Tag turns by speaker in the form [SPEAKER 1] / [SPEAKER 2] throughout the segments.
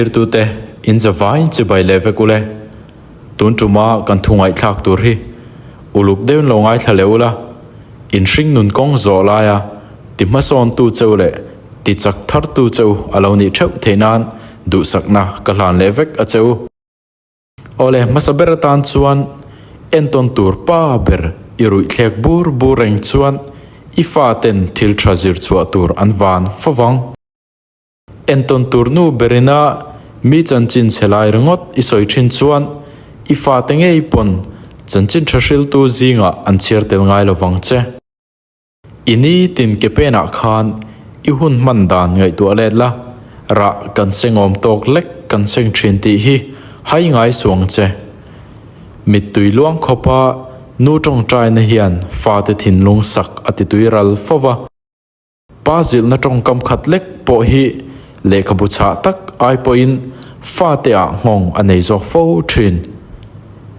[SPEAKER 1] Zirtute, in zavaiin chibai leh vek ule. Tun tuma kan thu ngaihthlak tur hi uluk deuhin lo ngaithla leh ula, in hring nun kawng zawh laia ti hmasawntu cheu leh ti chak thartu cheu a lo nih theuh theih nan duhsakna ka hlan leh vek a che u. Awle, hmasa ber atan chuan entawn tur pa ber i ruih thlek bur bur reng chuan i faten thil tha zir chhuah tur an van fovang. Entawn tur nu berina mi chanchin chhe lai ringawt i sawi thin chuan i fate ngei pawn chanchin tha hriltu zingah an chhiar tel ngai lo vang che. I nitin ke penah khan i hun hman dan ngaihtuah let la, rah kan sengawm tawk lek kan seng thin tih hi hai ngai suang che. Mittui luang khawpa nu tawngtaina hian fate thinlung sak a titui ral fo va. Pa zilhna tawngkam khat lek pawh hi lehkhabu chhah tak ai pawhin fate ah nghawng a nei zawk fo thin.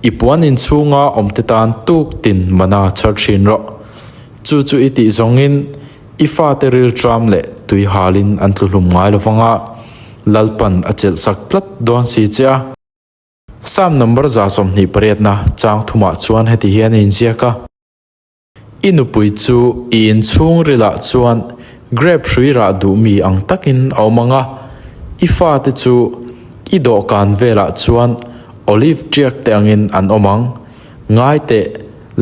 [SPEAKER 1] I puan inchhunga awmte tan tuk tin mana chhar thin rawh. Chu chu i tih zawngin i fate riltram leh tui halin an tlu hlum ngai lovang a, Lalpan a chelh sak tlat dawn si che a. Psalm number 28 na chang thumah chuan heti hian a inziak a. I nupui chu i inchhung rilah chuan grape hrui rah duh mi ang takin a awm ang a, i fate chu i dawhkan velah chuan olive ṭiak te angin an awm ang. Ngai teh,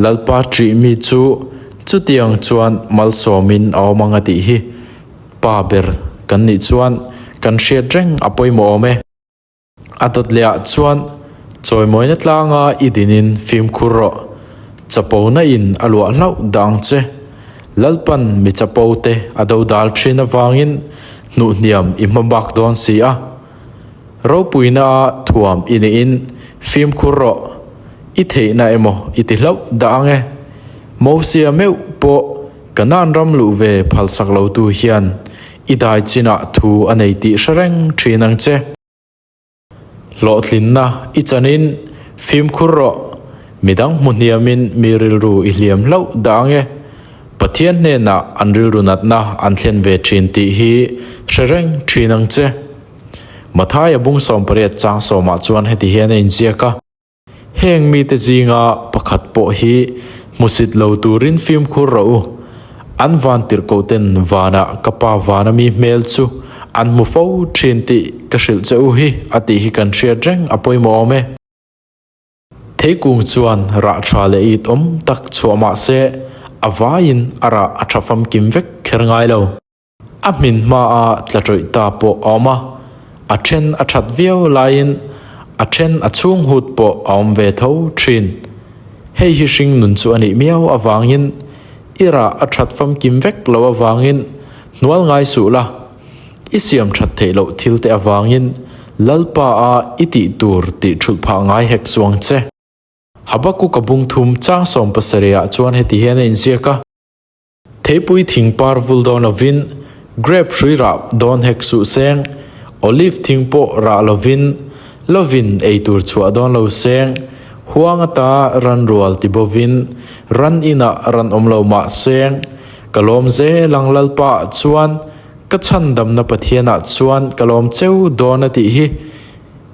[SPEAKER 1] Lalpa ṭih mi chu chutiang chuan malsawmin a awm ang a tih hi Pa ber kan nih chuan kan hriat reng a pawimawh awm e. A dawt leh ah chuan chawimawina tlanga i dinin fimkhur rawh. Chapona in a luah hlauh dah ang che. Lalpan mi chapo te a do dal thin avangin hnuhhniam i hma bak dawn si a. Ropuina a thuam i niin fimkhur rawh. I theihna emaw i ti hlauh dah ang e. Mosia meuh pawh Kanaan ram luh ve phalsak lotu hian i dai chinah thu a nei tih hre reng thin ang che. Hlawhtlinna i chanin fimkhur rawh, midang hmu hniamin mi rilru i hliam hlauh dah ang e. Pathian hnenah an rilru natna an thlen ve thin tih hi hre reng thin ang che. Mathaia bung 18 chang sawmah chuan heti hian a inziak a. Heng mite zinga pakhat pawh hi hmusit lo turin fimkhur rawh u. An van tirhkohten vanah ka Pa vana mi hmel chu an hmu fo thin tih ka hrilh che u hi a tih hi kan hriat reng a pawimawh awm e. Theikung chuan rah tha leh it awm tak chhuah mah se a vaiin a rah a tha famkim vek kher ngai lo. A hmin hmaa tla ṭawih ta pawh a awm a, a ṭhen a ṭhat viau laiin a ṭhen a chhung hut pawh a awm ve tho ṭhin. Hei hi hring nun chu a nih miau avangin i rah a ṭhat famkim vek loh avangin hnual ngai suh la, i siam ṭhat theih loh thil te avangin Lalpa a i tih tur tih ṭhulh phah ngai hek chuang che. Habakkuk a bung thum chang 70 ah chuan heti hian a inziak a. Theipui thing par vul dawn lovin, grape hrui rah dawn hek suh seng, olive thing pawh rah lovin, lovin ei tur chhuah dawn lo seng, huang ata ran rual ti bovin, ran inah ran awm lo mah seng, ka lawm zel ang Lalpa ah chuan, ka chhandamna Pathian ah chuan ka lawm cheu dawn a tih hi.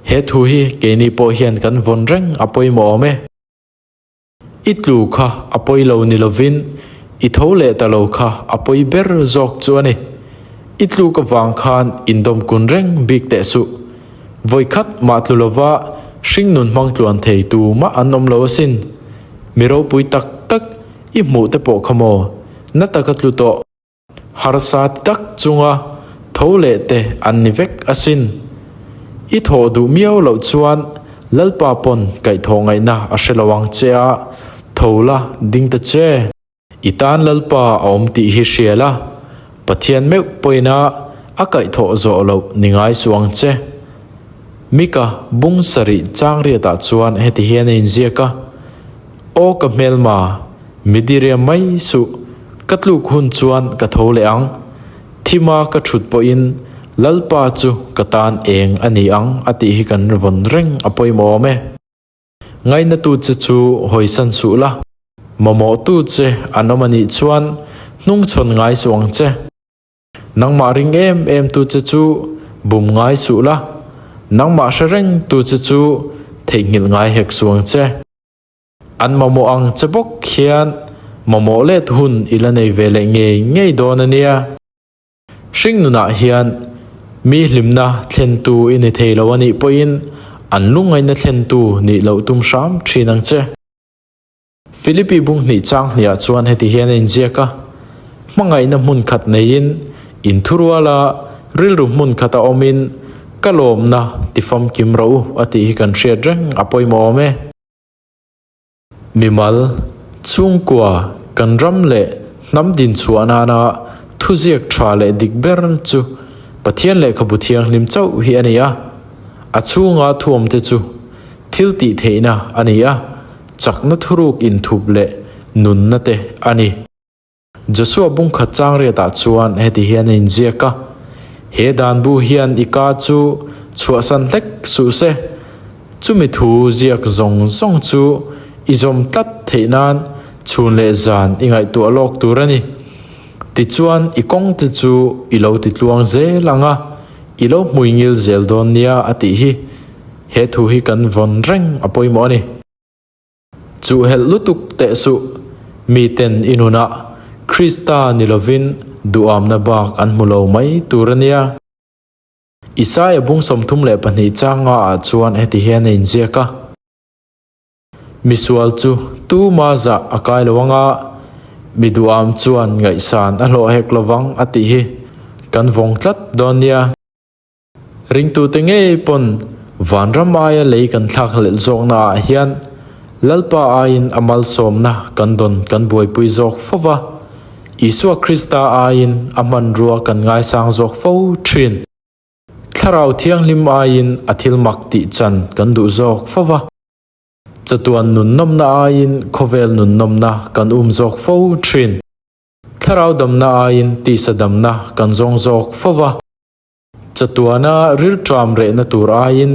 [SPEAKER 1] He thu hi keini pawh hian kan vawn reng a pawimawh awm e. I tlu kha a pawi lo ni lovin i tho leh ta lo kha a pawi ber zawk chu a ni. I tluk avang khan indawm kun reng bik teh suh. Vawikhat mah tlu lova hringnun hmang tluan thei tu mah an awm lo asin. Mi ropui tak tak i hmuh te pawh kha maw na taka tlu tawh. Harsa ti tak chunga tho leh te an ni vek asin. I thawh duh miau loh chuan Lalpa pawn kaihthawh ngaihna a hre lo ang che a, tho la ding ta che. I tan Lalpa a awm tih hi hria la, Pathian meuh pawina a kaihthawh zawh loh ni ngai suh ang che. Mika bung sarih chang riatah chuan heti hian a inziak a, Aw ka hmelma, mi diriam mai suh, ka tluk hun chuan ka tho leh ang. Thima ka thut pawhin Lalpa chu ka tan eng a ni ang a tih hi kan vawn reng a pawimawh awm e. Ngainatu che chu hawisan suh la, mamawhtu che an awm a nih chuan hnungchhawn ngai suh ang che. Nangmah ring em em tu che chu bum ngai suh la. Nangmah hre reng tu che chu theihnghilh ngai hek suh ang che. An mamawh ang che bawk hian mamawh let hun i la nei ve leh ngei ngei dawn a nia. Hring nunah hian mi hlimna thlentu i ni thei lo a nih pawhin an lungngaihna thlentu nih loh tum hram thin ang che. Philippi bung hnih chang hniah chuan heti hian a inziak a, Hmangaihna hmun khat neiin inthurual a, rilru hmun khata awmin ka lawmna ti famkim rawh u a tih hi kan hriat reng a pawimawh awm e. Mimal, chhungkua, kan ram leh hnam dinchhuah nana thuziak tha leh dik ber chu Pathian lehkhabu thianghlim chauh hi a ni a, a chhunga thuamte chu thil tih theihna a ni a, chakna thuruk inthup leh nunna te a ni. Joshua bungkhat chang riatah chuan heti hian a inziak a, He dan bu hian i ka chu chhuahsan hlek suh se, chumi thu ziak zawng zawng chu i zawm tlat theih nan chhun leh zan i ngaihtuah lawk tur a ni. Tichuan i kawngte chu i lo titluang zel ang a, i lo hmuingil zel dawn nia a tih hi. He thu hi kan vawn reng a pawimawh a ni. Chuhhelh lutuk teh suh, miten i nunah Krista ni lovin duhamna bak an hmu lo mai tur a nia. Isaia bung 32 changa ah chuan heti hian a inziak a, Misual chu tuma zah a kai lo anga, mi duham chuan ngaihsan a hlawh hek lovang a tih hi kan vawng tlat dawn nia. Ringtute ngei pawn vanram aia lei kan thlak hlelh zawkna ah hian Lalpa aiin a malsawmna kan dawn kan buaipui zawk fo va, Isua Krista aiin a hmanrua kan ngaisang zawk fo thin. Thlarau Thianghlim aiin a thil mak tih chan kan duh zawk fo va, chatuan nunnawmna aiin khawvel nunnawmna kan um zawk fo thin. Thlarau damna aiin tisa damna kan zawng zawk fo va. Chatuana rilṭam rehna tur aiin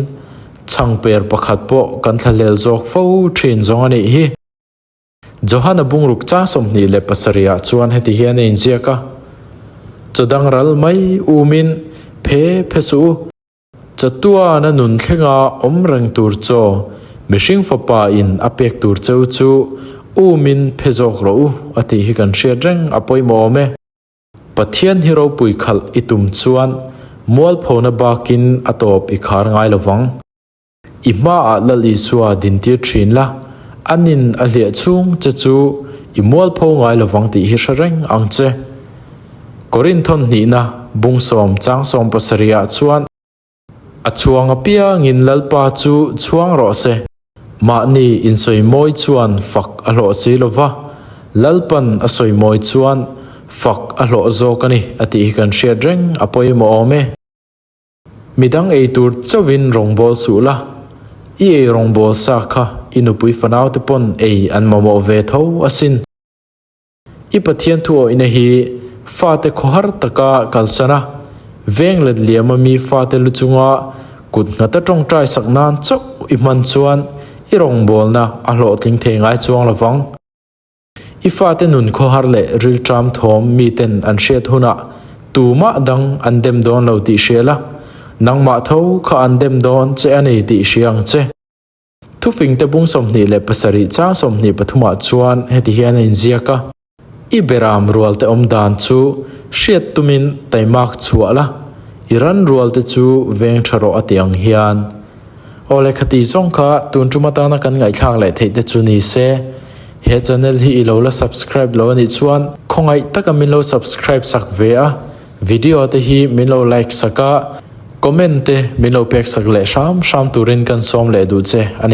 [SPEAKER 1] chhangper pakhat pawh kan thlahlel zawk fo ṭhin zawng a nih hi. Johana bungruk cha 27 ah chuan heti hian a inziak a, Chaw dang ral mai umin phe phe suh u. Chatuana nun thlenga awm reng tur chaw mihring fapa in a pek tur cheu chu umin phe zawk rawh u a tih hi kan hriat reng a pawimawh awm e. Pathian hi ropui khalh i tum chuan mualphona bakin a tawp i khar ngai lo vang. I hmaah Lal Isua dintir thin la, a nin a hliah chhung che chu i mualpho ngai lo vang tih hi hre reng ang che. Korinthon hnihna bung sawm chang sawm pasarihah chuan, A chhuang apiangin Lalpa chu chhuang rawh se. Mahni insawimawi chuan fak a hlawh si lo va, Lalpan a sawimawi chuan fak a hlawh zawk a ni a tih hi kan hriat reng a pawimawh awm e. Midang ei tur chauhin rawngbâwl suh la, i ei rawngbâwl sa kha i nupui fanaute pawn ei an mamawh ve tho asin. I Pathian thuawihna hi fate khawhar taka kalsan a, veng let liama mi fate lu chunga kut nghata tawngtai sak nan chauh i hman chuan i rawngbawlna a hlawhtling thei ngai chuang lo vang. I fate nun khawhar leh rilṭam thawm miten an hriat hunah tumah dang an dem dawn lo tih hria la, nangmah tho kha an dem dawn che a ni tih hria ang che. Thufingte bung 27 chang 23 ah chuan heti hian a inziak a, I beram rualte awm dan chu hriat tumin taimak chhuah la, i ran rualte chu veng tha rawh a ti ang hian. Aw le khati zawng kha tun tum atana kan ngaihthlak leh theih te chu ni se, he channel hi i lo la subscribe lo a nih chuan khawngaih taka min lo subscribe sak ve a, Video te hi min lo like sak a, comment te min lo pek sak leh hram hram turin kan sawm leh duh che a ni.